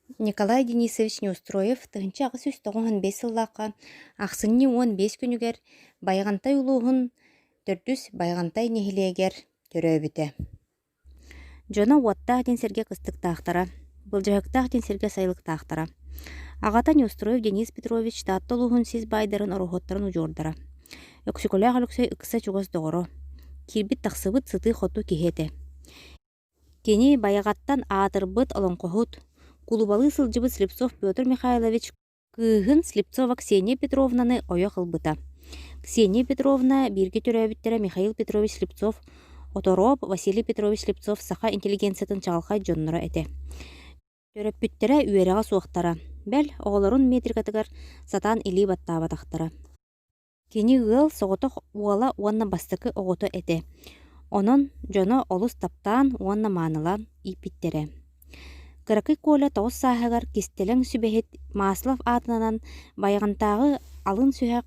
Николай Денисович Неустроев 1895 сыллаахха ахсынньы 15 күнүгэр Байаҕантай улууһун Төрдүс Байаҕантай нэһилиэгэр төрөөбүтэ. Дьоно Уоттаах диэн сиргэ кыстыктаахтара, Былдьаһыктаах диэн сиргэ сайылыктаахтара. Аҕата Неустроев Денис Петрович Таатта улууһун сис баайдарын ороһуоттарын удьуордара. Өксөкүлээх Өлөксөй ыкса чугас доҕоро, киирбит-тахсыбыт сытыы-хотуу киһи этэ. Кини Байаҕаттан аатырбыт олоҥхоһут, кулубалыы сылдьыбыт Слепцов Петр Михайлович кыыһын Слепцова Ксения Петровнаны ойох ылбыта. Ксения Петровна бииргэ төрөөбүттэрэ Михаил Петрович Слепцов, Оторооп Василий Петрович Слепцов саха интеллигенциятын чаҕылхай дьонноро этэ. Төрөппүттэрэ үөрэҕэ суохтара, бэл, оҕолорун метрикатыгар сатаан илии баттаабатахтара. Кини ыал соҕотох уола уонна бастакы оҕото этэ, онон дьоно олус таптаан уонна маанылаан ииппиттэрэ. Кыракый Коля 9 сааһыгар кистэлэҥ сүбэһит Маслов аатынан Байаҕантааҕы алын сүһэх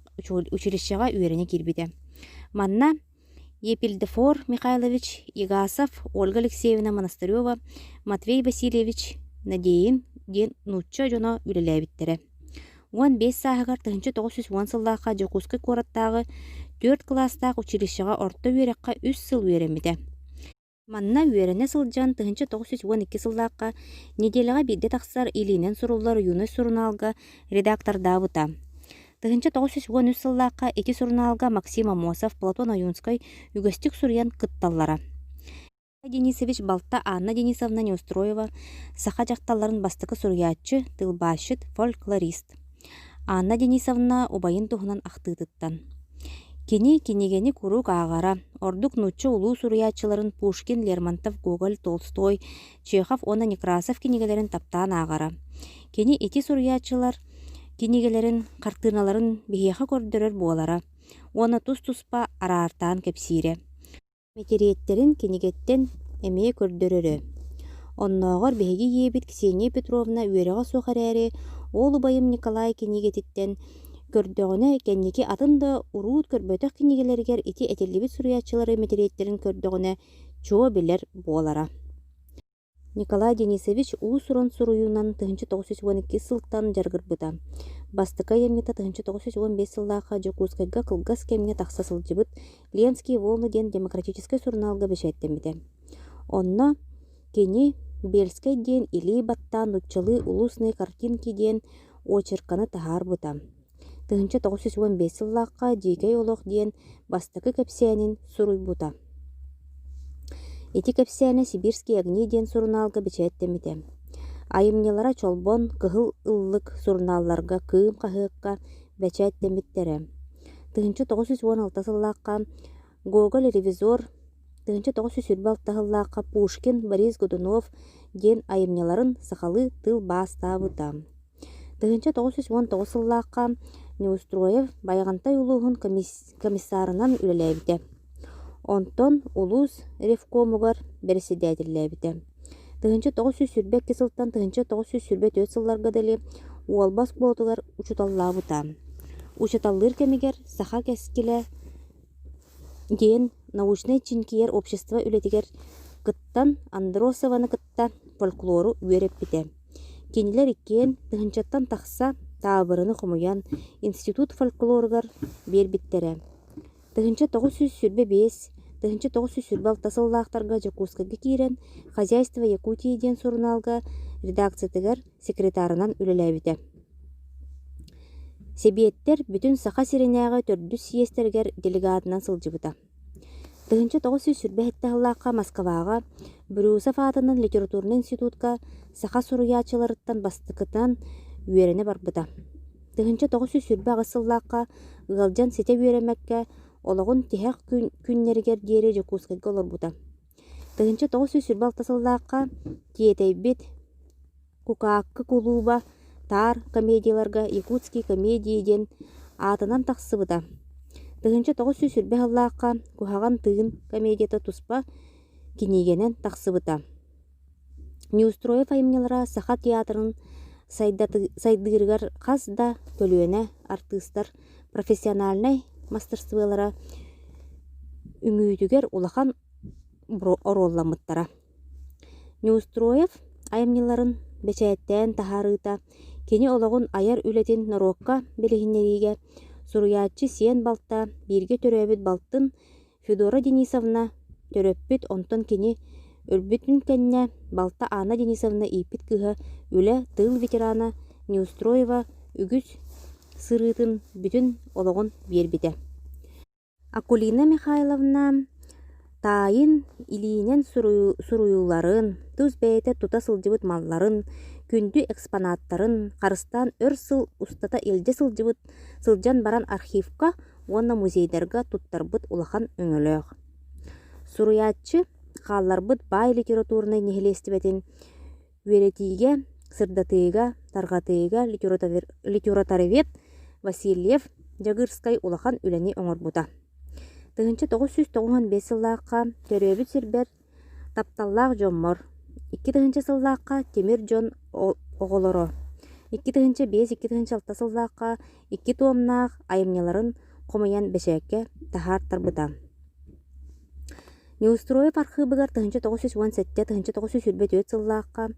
училищеҕа үөрэнэ киирбитэ. Манна Епильдефор Михайлович Егасов, Ольга Алексеевна Монастырева, Матвей Васильевич Надеин диэн нуучча дьоно үлэлээбиттэрэ. 15 сааһыгар 1910 сыллаахха Дьокуускай куораттааҕы түөрт кылаастаах училищеҕа орто үөрэххэ үс сыл үөрэммитэ. Манна үөрэнэ сылдьан 1912 сыллаахха нэдиэлэҕэ биирдэ тахсар илиинэн суруллар «Юность» сурунаалга редактордаабыта. 1913 сыллаахха ити сурунаалга Максим Аммосов, Платон Ойуунскай үгэстик суруйан кытталлара. Денисович балта Анна Денисовна Неустроева саха дьахталларын бастакы суруйааччы, тылбаасчыт, фольклорист. Анна Денисовна убайын туһунан ахтыытыттан: Кини кинигэни куруук ааҕара, ордук нуучча улуу суруйааччыларын Пушкин, Лермонтов, Гоголь, Толстой, Чехов уонна Некрасов кинигэлэрин таптаан ааҕара. Кини ити суруйааччылар кинигэлэрин, хартыыналарын биһиэхэ көрдөрөр буолара уонна тус-туспа араартаан кэпсиирэ. Мэтириэттэрин кинигэттэн эмиэ көрдөрөрө. Оннооҕор биһиги ийэбит Ксения Петровна үөрэҕэ суох эрээри, ол убайым Николай кинигэтиттэн көрдөҕүнэ, кэнники атын да уруут көрбөтөх кинигэлэригэр ити этиллибит суруйааччылары мэтириэттэрин көрдөҕүнэ чуо билэр буолара. Николай Денисович уус-уран суруйуунан 1912 сылтан дьарыгырбыта. Бастакы айымньыта 1915 сыллаахха Дьокуускайга кылгас кэмҥэ тахса сылдьыбыт «Ленские волны» диэн демократическай сурунаалга бэчээттэммитэ. Онно кини «Бельскэй» диэн илии баттаан нууччалыы «Улусные картинки» диэн очерканы таһаарбыта. 1915 сыллаахха «Дьиикэй олох» диэн бастакы кэпсээнин суруйбута. Ити кэпсээнэ «Сибирские огни» диэн сурунаалга бэчээттэммитэ. Айымньылара «Чолбон», «Кыһыл ыллык» сурунаалларга, «Кыым» хаһыакка бэчээттэммиттэрэ. 1916 сыллаахха Гоголь «Ревизор», 1926 сыллаахха Пушкин, Борис Годунов диэн айымньыларын сахалыы тылбаастаабыта. 1919 сыллаахха Неустроев Байаҕантай улууһун комиссарынан үлэлээбитэ. Онтон улуус ревкомугар бэрэссэдээтэллээбитэ. 1922 сылтан 1924 сылларга дылы Уолба оскуолатыгар учууталлаабыта. Учууталлыыр кэмигэр «Саха кэскилэ» диэн научнай-чинчийэр общество үлэтигэр кыттан Андросованы кытта фольклору үөрэппитэ. Кинилэр иккиэн тыһыынчаттан тахса таабырыны хомуйан институт фольклоругар биэрбиттэрэ. 1925 1926 сыллаахтарга Дьокуускайга киирэн «Хозяйство Якутии» диэн сурунаалга редакциятыгар секретарынан үлэлээбитэ. Сэбиэттэр бүтүн Саха сиринээҕи төрдүс съезтэригэр делегатынан сылдьыбыта. 1927 сыллаахха Москваҕа Брюсов аатынан литературнай институтка саха суруйааччыларыттан бастакытынан үөрэнэ барбыта. 1928 сыллаахха ыалдьан ситэ үөрэммэккэ олоҕун тиһэх күннэригэр диэри Дьокуускайга олорбута. 1926 сыллаахха тиэтэйбит Кукаакы кулууба таар комедияларга «Якутские комедии» диэн аатынан тахсыбыта. 1920 сыллаахха «Куһаҕан тыын» комедията туспа кинигэнэн тахсыбыта. Неустроев айымньылара Саха театрын сайдыырыгар хас да көлүөнэ артыыстар профессиональнай мастарыстыбалара үҥүүтүгэр улахан оруолламмыттара. Неустроев айымньыларын бэчээттээн таһаарыыта кини олоҕун айар үлэтин норуокка билиһиннэриигэ суруйааччы сиэн балта бииргэ төрөөбүт балтын Федора Денисовна төрөппүт, онтон кини өлбүтүн кэннэ балта Анна Денисовна ииппит кыыһа үлэ, тыыл ветерана Неустроева үгүс сырыытын бүтүн олоҕун биэрбитэ. Акулина Михайловна таайын илиинэн суруйууларын, тус бэйэтэ тута сылдьыбыт малларын, күндү экспонаттарын харыстаан өр сыл устата илдьэ сылдьыбыт сылдьан баран архивка уонна музейдарга туттарбыт улахан өҥөлөөх. Суруйааччы хаалларбыт баай литературнай нэһилиэстибэтин Үөрэтиигэ, сырдатыыга, тарҕатыыга литературовед Васильев Дьагырскай улахан үлэни оҥорбута. 1995 сыллаахха төрөөбүт сирбэр тапталлаах дьоммор, 2000 сыллаахха тимир дьон оҕолоро, 2005-2006 сыллаахха икки туомнаах айымньыларын хомуйан бэчээккэ таһаартарбыта. Неустроев архыыбыгар 1917-1924 сыллаахха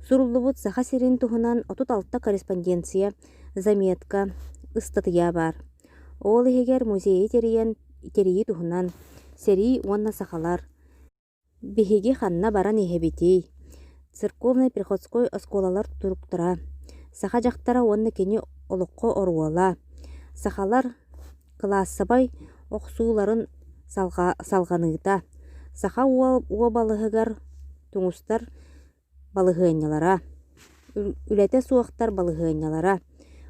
суруллубут Саха сирин туһунан 36 корреспонденция, заметка, ыстатыйа баар. Ол иһигэр музейы тэрийэн тэрийии туһунан, сэрии уонна сахалар, Биһиги ханна баран иһэбитий? Церковнай-приходской оскуолалар туруктара, саха дьахтара уонна кини олоххо оруола, сахалар кылаассабай охсууларын салҕаныыта, саха уобалаһыгар тумустар балаһыанньалара, үлэтэ суохтар балаһыанньалара,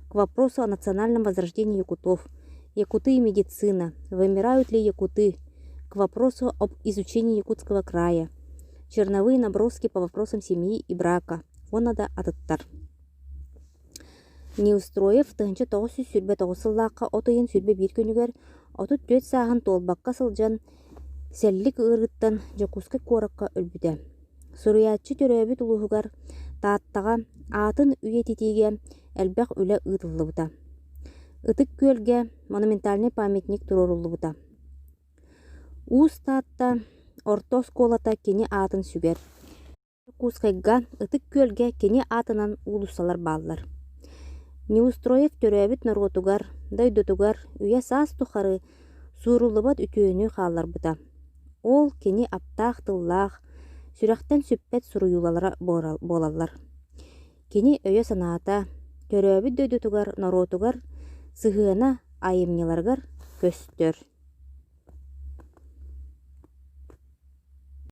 К вопросу о национальном возрождении якутов, Якуты и медицина, Вымирают ли якуты, К вопросу об изучении якутского края, Черновые наброски по вопросам семьи и брака уонна да атыттар. Неустроев 1929 сыллаахха от ыйын 21 күнүгэр 34 сааһын туолбакка сылдьан сэллик ыарыыттан Дьокуускай куоракка өлбүтэ. Суруйааччы төрөөбүт улууһугар Тааттаҕа аатын үйэтитиигэ элбэх үлэ ыытыллыбыта. Ытык Күөлгэ монументальнай памятник туруоруллубута. Уус Таатта орто оскуолата кини аатын сүгэр. Дьокуускайга Ытык Күөлгэ кини аатынан уулуссалар бааллар. Неустроев төрөөбүт норуотугар, дойдутугар үйэ-саас тухары сууруллубат үтүөнү хаалларбыта. Ол кини аптаах тыллаах, сүрэхтэн сүппэт суруйуулалара буолаллар. Кини өйө-санаата, төрөөбүт дойдутугар, норуотугар сыһыана айымньыларыгар көстөр.